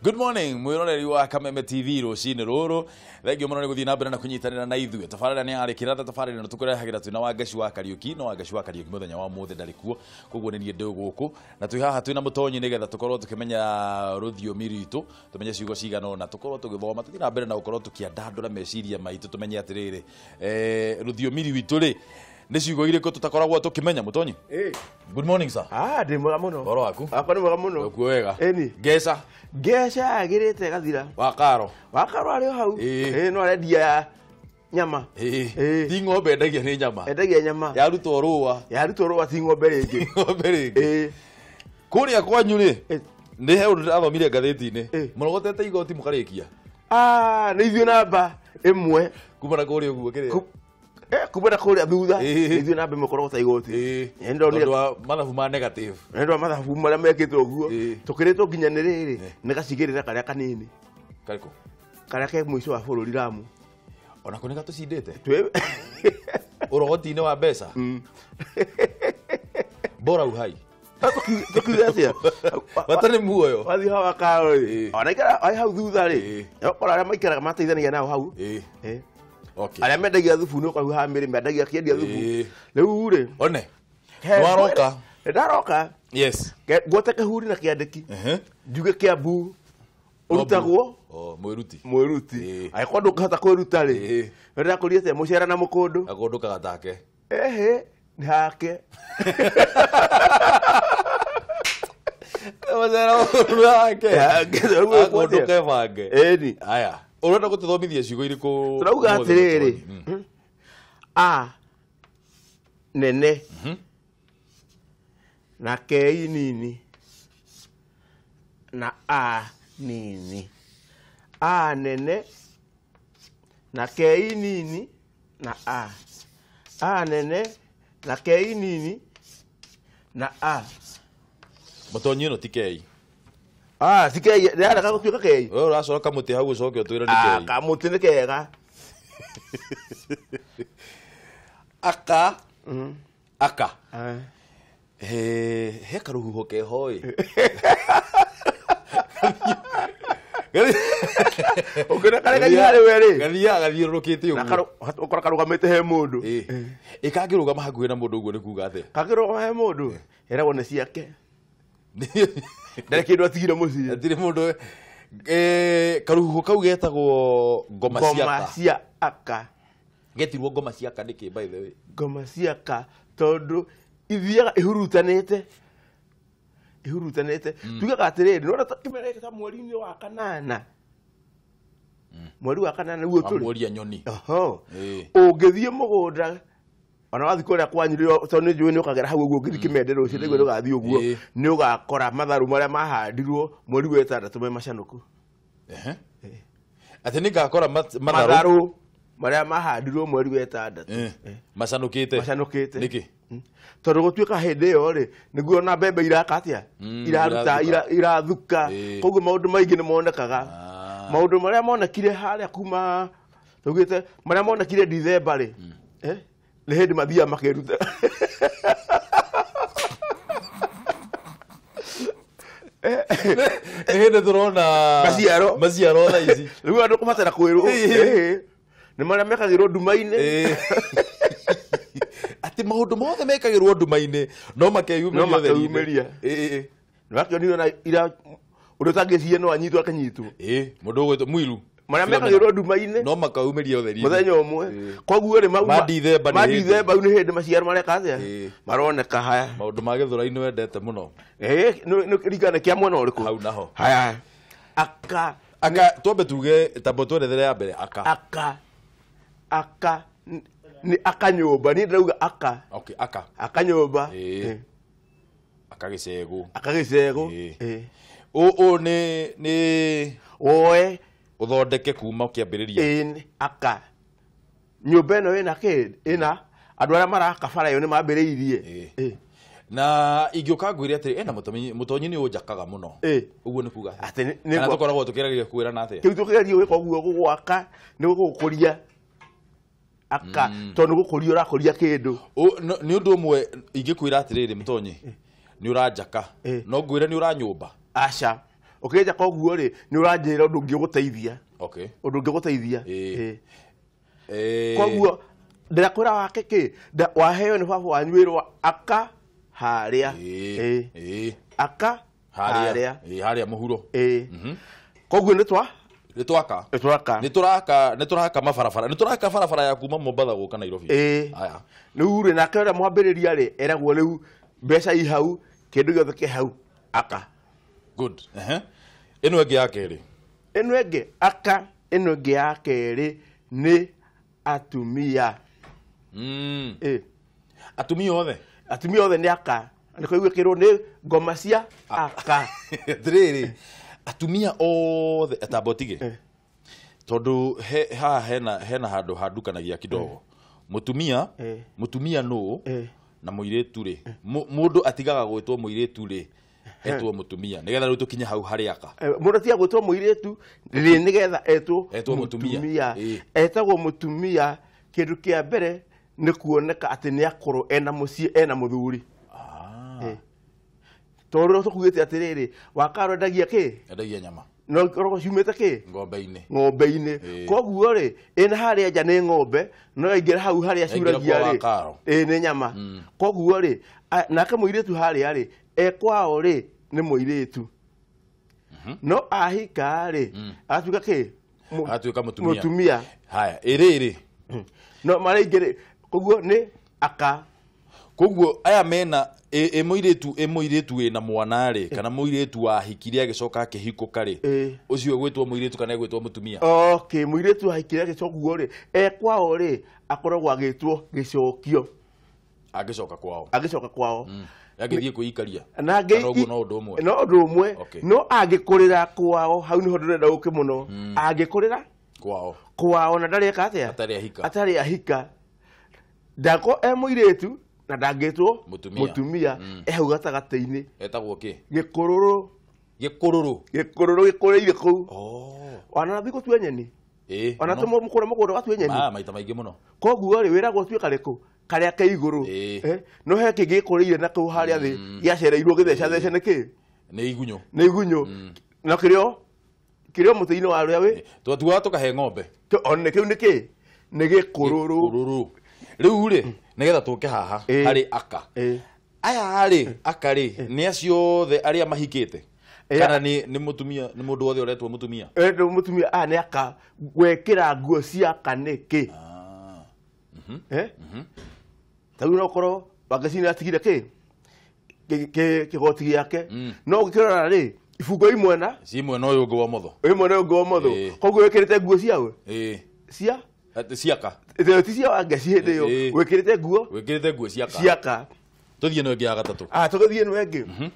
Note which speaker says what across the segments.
Speaker 1: Good morning mwiroreri wa Kameme TV rucini ruru. Thengiũ mũno nĩ gũthiĩ na mbere na kũnyitanĩra na ithuĩ. Tabarĩra nĩ yarĩ kĩratha, tabarĩra ĩno tũkũrehagĩra twĩna Wangaci wa Kariũki, no Wangaci wa Kariũki mũthenya wa mũthĩ ndarĩ kuo, koguo nĩ niĩ ndĩ gũkũ na twĩ haha twĩna mũtonyi nĩgetha tũkorwo tũkĩmenya rũthiomi rwitũ, tũmenye ciugo cigana ũna, tũkorwo tũgĩthoma, tũthiĩ na mbere na gũkorwo tũkĩandandũra meciria maitũ, tũmenye atĩrĩrĩ, rũthiomi rwitũ rĩ nĩ ciugo irĩkũ tũtakoragwo tũkĩmenya. Mũtonyi, good morning sir.
Speaker 2: Ah, ndĩ mwega mũno.
Speaker 1: Ũhoro waku?
Speaker 2: Wakwa nĩ mwega mũno.
Speaker 1: Ũkuo wega?
Speaker 2: Ĩni.
Speaker 1: Ngeca?
Speaker 2: Ngeca yagĩrĩte ĩgathira.
Speaker 1: Wakaro?
Speaker 2: Wakaro arĩ o hau.
Speaker 1: Ĩĩ.
Speaker 2: Ĩĩ, no arendia nyama.
Speaker 1: Ĩĩ. Ti ng'ombe endagia, nĩ nyama.
Speaker 2: Endagia nyama.
Speaker 1: Yarutwo rũa.
Speaker 2: Yarutwo rũa ti ng'ombe rĩngĩ.
Speaker 1: Ng'ombe rĩngĩ.
Speaker 2: Ĩĩ.
Speaker 1: Kũrĩa kwanyu rĩ,
Speaker 2: Ĩĩ.
Speaker 1: nĩ he ũndũ ndĩrathomire ngathĩti-inĩ.
Speaker 2: Ĩĩ.
Speaker 1: Mũrogotete igoti mũkarĩkia.
Speaker 2: Ah, nĩ ithuĩ namba ĩmwe.
Speaker 1: Kuma na kũrĩa ũguo kĩrĩa.
Speaker 2: Kuma na kũrĩa thutha.
Speaker 1: Ĩĩ.
Speaker 2: Nĩ ithuĩ namba ĩmwe kũrogota igoti.
Speaker 1: Ĩĩ.
Speaker 2: Nĩ ndonire.
Speaker 1: Tondũ wa mathabu ma negative.
Speaker 2: Nĩ ũndũ wa mathabu marĩa mekĩtwo ũguo.
Speaker 1: Ĩĩ.
Speaker 2: Tũkĩrĩtwo nginya nĩ rĩrĩ, nĩ gacigĩrĩra karĩa kanini.
Speaker 1: Karĩkũ?
Speaker 2: Karĩa ke mũico wa bũrũri Lamu.
Speaker 1: Onako nĩ gatũcindĩte.
Speaker 2: Twĩ
Speaker 1: Ũrogoti-inĩ wa mbeca. Bora uhai.
Speaker 2: Tũkiuge atĩa?
Speaker 1: Bata nĩ muoyo.
Speaker 2: Wathiĩ hawa karo rĩ,
Speaker 1: Ĩĩ.
Speaker 2: ona ikara arĩ hau thutha rĩ,
Speaker 1: Ĩĩ.
Speaker 2: ũkora arĩa maikaraga mateithanagia nao hau.
Speaker 1: Ĩĩ.
Speaker 2: Ĩĩ.
Speaker 1: Okay.
Speaker 2: Arĩa mendagia thubu nĩ ũkora haha mĩrĩ mendagia akĩendia thubu.
Speaker 1: Ĩĩ.
Speaker 2: Rĩu rĩ,
Speaker 1: One.
Speaker 2: he-
Speaker 1: Nĩwaroka?
Speaker 2: Nĩ ndaroka.
Speaker 1: Yes.
Speaker 2: Ngwote kĩhuri na kĩandĩki.
Speaker 1: Ehe.
Speaker 2: Njuge Kĩambu ũrutagwo
Speaker 1: Oh, mwĩruti.
Speaker 2: mwĩruti.
Speaker 1: Ĩĩ.
Speaker 2: Angĩkorwo ndũngĩhota kwĩruta rĩ,
Speaker 1: Ĩĩ.
Speaker 2: ndĩrakũria atĩa mũcera na mũkũndũ.
Speaker 1: Gakũndũ kagatake.
Speaker 2: Ehe, nĩ hake.
Speaker 1: Mũcera mũkũndũ hake.
Speaker 2: Hake, rĩu ũgũkũ
Speaker 1: Gakũndũ
Speaker 2: atĩa?
Speaker 1: kebange.
Speaker 2: Ĩni.
Speaker 1: Aya. Ũrenda gũtũthomithia ciugo irĩkũ?
Speaker 2: Tũrauga
Speaker 1: ũmũthĩ,
Speaker 2: atĩrĩrĩ,
Speaker 1: Mũtonyi?
Speaker 2: A nene na K nini na A nini. A nene na K nini na A. A nene na K nini na A.
Speaker 1: Mũtonyi, ĩno ti kei.
Speaker 2: Ah, ti K, ndĩrarega gũtuĩka K.
Speaker 1: Wewe ũracora kamũtĩ hau ũcoke ũtwĩre nĩ
Speaker 2: Ah,
Speaker 1: kei.
Speaker 2: kamũtĩ nĩ kega.
Speaker 1: Aka. Aka.
Speaker 2: Ah.
Speaker 1: He karuhuho keho ĩ.
Speaker 2: Ũngĩona karĩa gathiĩ harĩ we rĩ.
Speaker 1: Gathiaga gathiũrũrũkĩte
Speaker 2: Na
Speaker 1: ũguo.
Speaker 2: ũkora karũgamĩte he mũndũ.
Speaker 1: Ĩ. Ĩ kangĩrũgama hakuhĩ na mũndũ ũguo nĩ kuga atĩa?
Speaker 2: Kangĩrũgama he mũndũ, ĩragwo nĩ ciake. Ndarĩ kĩndũ atigire mũciĩ.
Speaker 1: Hatirĩ mũndũ. Karuhuho kau getagwo ngoma
Speaker 2: Ngoma
Speaker 1: ciaka.
Speaker 2: cia aka.
Speaker 1: Getirwo ngoma ciaka nĩkĩ, by the way?
Speaker 2: Ngoma ciaka tondũ ithiaga ihurutanĩte. Ihurutanĩte. Tugaga atĩrĩrĩ, nĩwona ta kĩmera gĩkĩ ta mweri-inĩ wa kanana. Mweri wa kanana nĩguo tũrĩ.
Speaker 1: Wamũria nyoni.
Speaker 2: Oho.
Speaker 1: Ĩĩ.
Speaker 2: Ũngĩthiĩ mũgũnda ona wathiĩ kũrĩa kwanyu rĩo tondũ nĩ njũĩ nĩ ũkagera hau ũguo ũngĩthiĩ kĩmende rũciũ nĩguo ndũgathiĩ ũguo,
Speaker 1: Ĩĩ.
Speaker 2: nĩ ũgakora matharũ marĩa mahandirwo mweri wa ĩtandatũ me macanũku.
Speaker 1: Ehe. Atĩ nĩ ngakora matharũ
Speaker 2: Matharũ marĩa mahandirwo mweri wa ĩtandatũ
Speaker 1: macanũkĩte.
Speaker 2: macanũkĩte.
Speaker 1: Nĩkĩ?
Speaker 2: Tondũ gũtuĩka hĩndĩ ĩyo rĩ, nĩguo ona mbembe iraka atĩa, iraruta
Speaker 1: irathuka.
Speaker 2: Irathuka.
Speaker 1: Ĩĩ.
Speaker 2: Koguo maũndũ maingĩ nĩ monekaga.
Speaker 1: Ah.
Speaker 2: Maũndũ marĩa monekire harĩa kuma tugĩte marĩa monekire Dithemba rĩ, nĩ hĩndĩ mathiaga makĩruta.
Speaker 1: Nĩ hĩndĩ tũrona
Speaker 2: Maciaro.
Speaker 1: Maciaro thaa ici.
Speaker 2: Rĩu andũ kũbatara kwĩrwo.
Speaker 1: Ĩĩ.
Speaker 2: Ĩĩ. Nĩ marĩa mekagĩrwo nduma-inĩ.
Speaker 1: Ĩĩ. Atĩ maũndũ mothe mekagĩrwo nduma-inĩ no makeyumĩria
Speaker 2: No
Speaker 1: ũtheri-inĩ.
Speaker 2: makeyumĩria.
Speaker 1: Ĩĩ.
Speaker 2: Nĩ wakĩonire na ira ũndũ ũtangĩciria no anyitwo akanyitwo.
Speaker 1: Ĩĩ, mũndũ ũgwĩtwo Mwiru.
Speaker 2: Marĩa mekagĩrwo nduma-inĩ
Speaker 1: no makaumĩria ũtheri-inĩ.
Speaker 2: Mũthenya ũmwe. Koguo rĩ mau
Speaker 1: Ma Dithemba nĩ
Speaker 2: ma
Speaker 1: hĩndĩ.
Speaker 2: Dithemba nĩ hĩndĩ maciaro mareka atĩa?
Speaker 1: Ĩĩ.
Speaker 2: Maroneka haya.
Speaker 1: Maũndũ ma gĩthũrai-inĩ wendete mũno.
Speaker 2: Ĩĩ, nĩ kĩringana kĩa mwena ũrĩkũ?
Speaker 1: Hau naho.
Speaker 2: Haya. Aka.
Speaker 1: Aka, twambe tuge tambo twerethere ya mbere aka.
Speaker 2: Aka. Aka nĩ aka nyũmba, niĩ ndĩrauga aka.
Speaker 1: Okay, aka.
Speaker 2: Aka nyũmba.
Speaker 1: Ĩĩ.
Speaker 2: Ĩĩ.
Speaker 1: Aka gĩcegũ.
Speaker 2: Aka gĩcegũ.
Speaker 1: Ĩĩ.
Speaker 2: Ĩĩ.
Speaker 1: Ũ nĩ
Speaker 2: Woe.
Speaker 1: Ũthondeke kuma kĩambĩrĩria.
Speaker 2: Ĩĩ, aka nyũmba ĩno ĩna kĩ, ĩna andũ arĩa maraka bara ĩyo nĩ mambĩrĩirie.
Speaker 1: Ĩĩ.
Speaker 2: Ĩĩ.
Speaker 1: Na ingĩũka ngwĩre atĩrĩ, ena mũtonyi, mũtonyi nĩ ũnjakaga mũno.
Speaker 2: Ĩĩ.
Speaker 1: Ũguo nĩ kuga atĩa?
Speaker 2: Atĩ nĩ
Speaker 1: Kana tũkoragwo tũkĩgeria kwĩrana atĩa?
Speaker 2: Kĩu tũkĩgeria gwĩka ũguo gũgwaka nĩ gũgũkũria aka, tondũ nĩ gũkũria ũrakũria kĩndũ.
Speaker 1: Nĩ ũndũ ũmwe ingĩkwĩra atĩrĩrĩ, mũtonyi nĩ ũranjaka,
Speaker 2: Ĩĩ.
Speaker 1: no ngwĩre nĩ ũranyũmba?
Speaker 2: Aca. Ũkĩenja koguo rĩ nĩ ũranjĩra ũndũ ũngĩ ũgũteithia.
Speaker 1: Okay.
Speaker 2: Ũndũ ũngĩ ũgũteithia. Koguo ndĩrakwĩra wake kĩ waheo nĩ baba wanyu wĩrwo aka harĩa. Aka harĩa.
Speaker 1: Harĩa mũhuro.
Speaker 2: Koguo nĩ twa
Speaker 1: nĩ twaka. Nĩ tũraka mabarabara. Nĩ tũraka barabara ya kuma Mombatha gũka Nairobi. Aya.
Speaker 2: Rĩu rĩ nake ũrĩa mwambĩrĩria rĩ eragwo rĩu mbeca i hau kĩndũ gĩothe kĩ hau aka.
Speaker 1: Good. Ĩno ĩngĩ ya kerĩ.
Speaker 2: Ĩno ĩngĩ aka ĩno ĩngĩ ya kerĩ nĩ atumia.
Speaker 1: Atumia othe.
Speaker 2: Atumia othe nĩ aka. Nĩ kũigua kĩrwo nĩ ngoma cia aka.
Speaker 1: Atĩrĩrĩ atumia othe atambotige. Tondu haha hena handũ handukanagia kidogo. Mutumia mutumia no na mũirĩtu rĩ mũndũ atigaga gwĩtwo mũirĩtu rĩ etwo mutumia nigetha rĩu tũkinye hau harĩ aka.
Speaker 2: Mũndũ atigaga gwĩtwo mũirĩtu rĩ nigetha etwo
Speaker 1: mutumia.
Speaker 2: Etagwo mutumia kĩndũ kĩa mbere nĩ kuoneka atĩ nĩ akorwo ena mũciĩ ena mũthuri. Tondũ tũkugĩte atĩrĩrĩ wakaro endagia kĩ?
Speaker 1: Endagia nyama.
Speaker 2: No korwo ciumĩte kĩ?
Speaker 1: Ng'ombe-inĩ.
Speaker 2: Ng'ombe-inĩ. Koguo rĩ ĩna harĩa nja nĩ ng'ombe no yaingĩra hau harĩa ciuragia rĩ nĩ nyama. Koguo rĩ nake mũirĩtu harĩa rĩ ekwao rĩ nĩ mũirĩtu. No ahika rĩ agatuĩka kĩ?
Speaker 1: Agatuĩka mũtumia.
Speaker 2: Mũtumia.
Speaker 1: Haya ĩrĩrĩ.
Speaker 2: No maraingĩ rĩ koguo nĩ aka.
Speaker 1: Koguo aya mena ĩ mũirĩtu wĩna mwana rĩ kana mũirĩtu wahikire agĩcoka akĩhikũka rĩ ũcio ũgwĩtwo mũirĩtu kana egwĩtwo mũtumia?
Speaker 2: Okay, mũirĩtu wahikire agĩcoka rĩ ekwao rĩ akoragwo agĩtwo gĩcokio.
Speaker 1: Agĩcoka kwao.
Speaker 2: Agĩcoka kwao.
Speaker 1: Agĩthiĩ kwĩikaria. Kana ũguo no ũndũ ũmwe.
Speaker 2: No ũndũ ũmwe. No angĩkũrĩra kwao hau nĩho ndĩrenda ũke mũno. Angĩkũrĩra
Speaker 1: kwao.
Speaker 2: Kwao na ndarĩ eka atĩa?
Speaker 1: Atarĩ ahika.
Speaker 2: Atarĩ ahika. Ndako e mũirĩtu na ndangĩtwo mũtumia e hau gatagatĩ-inĩ.
Speaker 1: Etagwo kĩ?
Speaker 2: Gĩkũrũrũ.
Speaker 1: Gĩkũrũrũ.
Speaker 2: Gĩkũrũrũ gĩkũrĩire kũu. Ona thiĩ gũtua nyeni. Ona tũmũkũra mũgũnda ũgatue nyeni.
Speaker 1: Maita maingĩ mũno.
Speaker 2: Koguo rĩ wĩragwo ũtue karĩkũ? Karĩa ke igũrũ. No he kĩngĩ gĩkũrĩire na kũu harĩa thĩ gĩacereirwo gĩthecathece nĩ kĩ?
Speaker 1: Nĩ igunyũ.
Speaker 2: Nĩ igunyũ. Na kĩrĩo mũtĩ-inĩ wa rũrĩa wĩ?
Speaker 1: Twatuaga tũkahe ng'ombe.
Speaker 2: One kĩu nĩ kĩ? Nĩ gĩkũrũrũ.
Speaker 1: Gĩkũrũrũ. Rĩu rĩ nigetha tũke haha harĩ aka. Aya rĩ aka rĩ nĩ acio othe arĩa mahikĩte kana nĩ mũtumia nĩ mũndũ wothe ũretwo mũtumia?
Speaker 2: Nĩ mũtumia aya nĩ aka gwĩkĩra nguo cia aka nĩkĩ? Ta rĩu no ũkorwo Wangeci nĩ atigire kĩ? Kĩgoti gĩake. No ũngĩkĩrora rĩ ibungo imwena
Speaker 1: ci mwena ũyũ ũngĩ wa ũmotho.
Speaker 2: Ĩ mwena ũyũ ũngĩ wa ũmotho. Koguo wĩkĩrĩte nguo cia ũ? Cia?
Speaker 1: Ciaka.
Speaker 2: Ti cia Wangeci hĩndĩ ĩyo. Wĩkĩrĩte nguo?
Speaker 1: Wĩkĩrĩte nguo ciaka.
Speaker 2: Ciaka.
Speaker 1: Tũthiĩ ĩno ĩngĩ ya gatatũ.
Speaker 2: Tũgĩthiĩ ĩno ĩngĩ.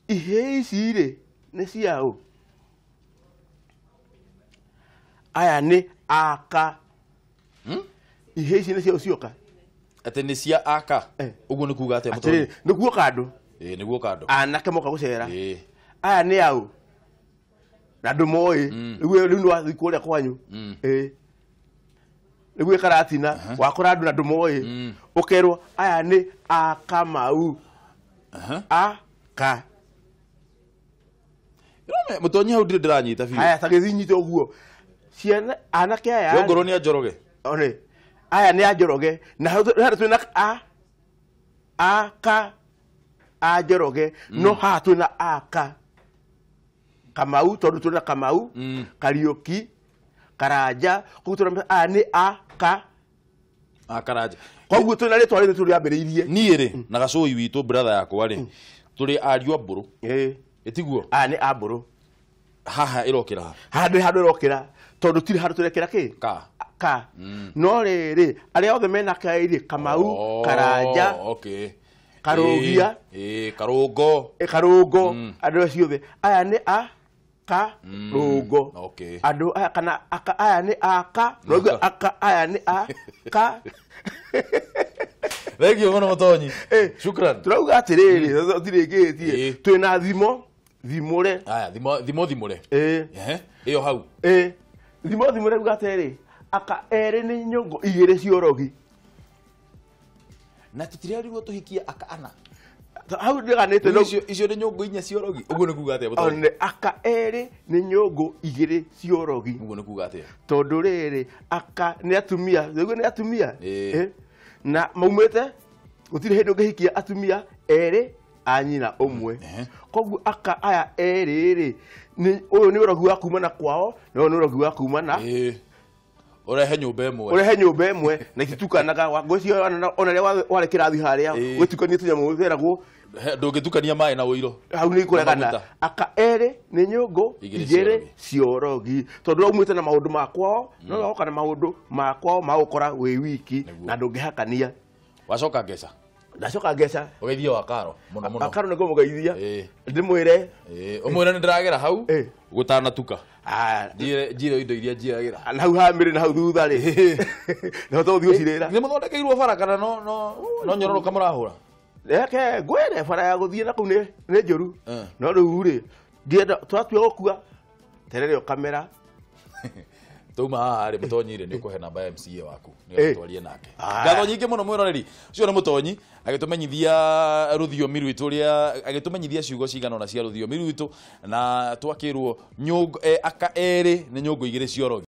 Speaker 2: Ihĩĩ ici rĩ nĩ cia ũ? Aya nĩ aka. Ihĩĩ ici nĩ cia ũ cioka?
Speaker 1: Atĩ nĩ cia aka. Ũguo nĩ kuga atĩa mũtũrĩ?
Speaker 2: Atĩrĩrĩ, nĩ kuoka andũ.
Speaker 1: Nĩ guoka andũ.
Speaker 2: Anake moka gũcera. Aya nĩ aũ? Na andũ moĩ. Rĩu nĩ wathiĩ kũrĩa kwanyu. Rĩu ĩkaratina wakora andũ na andũ moĩ. Ũkerwo aya nĩ akamau. Aka.
Speaker 1: Mũtonyi hau ndirĩ ndĩranyita biũ.
Speaker 2: Aya ta gĩthiĩ nyite ũguo. Ciana anake aya.
Speaker 1: Ngorwo nĩ a Njoroge.
Speaker 2: One. Aya nĩ a Njoroge. Na hau twĩna a aka a Njoroge. No haha twĩna aka. Kamau tondũ twĩna Kamau, Kariũki, Karanja, koguo twĩna aya nĩ aka.
Speaker 1: Akaranja.
Speaker 2: Koguo twĩna rĩtwa rĩrĩ tũrĩambĩrĩirie.
Speaker 1: Niĩ rĩ na gacũi witũ brother yakwa rĩ tũrĩ ariũ a mbũrũ. Ĩtiguo?
Speaker 2: Aya nĩ a mbũrũ.
Speaker 1: Haha ĩrokĩra ha?
Speaker 2: Haha ndĩ handũ ĩrokĩra tondũ tirĩ handũ tũrekĩra kĩ?
Speaker 1: Ka.
Speaker 2: Ka. No rĩrĩ arĩa othe mena ka rĩ Kamau, Karanja, Karũgia,
Speaker 1: Karũngo.
Speaker 2: Karũngo, andũ acio othe. Aya nĩ a ka rũngo. Andũ aya kana aka aya nĩ aka, no aka aya nĩ a ka.
Speaker 1: Thank you mũno Mũtonyi. Shukran.
Speaker 2: Tũrauga atĩrĩrĩ, tũtirĩkĩtie. Twĩna thimo, thimũre.
Speaker 1: Aya, thimo thimũre. Ĩyo hau.
Speaker 2: Thimo thimũre uga atĩrĩrĩ, aka erĩ nĩ nyũngũ igĩrĩ cia ũrogi.
Speaker 1: Na tũtirerirwo tũhikie aka ana.
Speaker 2: Hau ndiganĩte no
Speaker 1: Icio nĩ nyũngũ inya cia ũrogi. Ũguo nĩ kuga atĩa mũtonyi?
Speaker 2: One aka erĩ nĩ nyũngũ igĩrĩ cia ũrogi.
Speaker 1: Ũguo nĩ kuga atĩa?
Speaker 2: Tondũ rĩrĩ, aka nĩ atumia, nĩguo nĩ atumia.
Speaker 1: Ĩĩ.
Speaker 2: Na maumĩte gũtirĩ hĩndĩ ũngĩhikia atumia erĩ a nyina ũmwe. Koguo aka aya erĩ rĩ, ũyũ nĩ ũrogi wa kumana kwao na ũyũ nĩ ũrogi wa kumana.
Speaker 1: Ĩĩ. Ũrehe nyũmba ĩmwe.
Speaker 2: Ũrehe nyũmba ĩmwe na ititukanaga. Ngwĩciria ona rĩrĩa warĩ kĩrathi harĩa gwĩtukania tũnyamũ tweragwo
Speaker 1: Ndũngĩtukania maĩ na ũiro.
Speaker 2: Hau nĩ ikũregana.
Speaker 1: Maguta.
Speaker 2: Aka erĩ nĩ nyũngũ
Speaker 1: Igĩrĩ
Speaker 2: igĩrĩ cia ũrogi, tondũ aumĩte na maũndũ ma kwao no woka na maũndũ ma kwao ma gũkora wĩ wiki na ndũngĩhakania.
Speaker 1: Wacoka ngeca.
Speaker 2: Ndacoka ngeca.
Speaker 1: Ũgeithie wa Karo mũno mũno.
Speaker 2: Akaro nĩguo mũgeithia.
Speaker 1: Ĩĩ.
Speaker 2: Ndĩmwĩre.
Speaker 1: Ĩĩ, ũmwĩre nĩ ndĩragera hau
Speaker 2: Ĩĩ.
Speaker 1: gũtanatuka.
Speaker 2: Ah,
Speaker 1: Njire indo iria njiagĩra.
Speaker 2: Na hau hamĩrĩ na hau thutha rĩ, na ũtũthiĩ gũcirĩra.
Speaker 1: Nĩ mũthondekeirwo bara kana no nyororoka mũrahũra?
Speaker 2: Reke ngwĩre bara ya gũthiĩ na kũu nĩ njũru.
Speaker 1: Eh.
Speaker 2: No rĩu rĩ, ndienda twatua gũkua terere kamera.
Speaker 1: Tauma haha rĩ, mũtonyi rĩ, nĩ ũkũhe namba ya MCA waku nĩ
Speaker 2: Eh.
Speaker 1: twarie nake.
Speaker 2: Ah.
Speaker 1: Ngatho nyingĩ mũno mwĩroreri ũcio nĩ mũtonyi agĩtũmenyithia rũthiomi rwitũ ũrĩa agĩtũmenyithia ciugo cigana ũna cia rũthiomi rwitũ na twakĩrwo nyũngũ aka erĩ nĩ nyũngũ igĩrĩ cia ũrogi.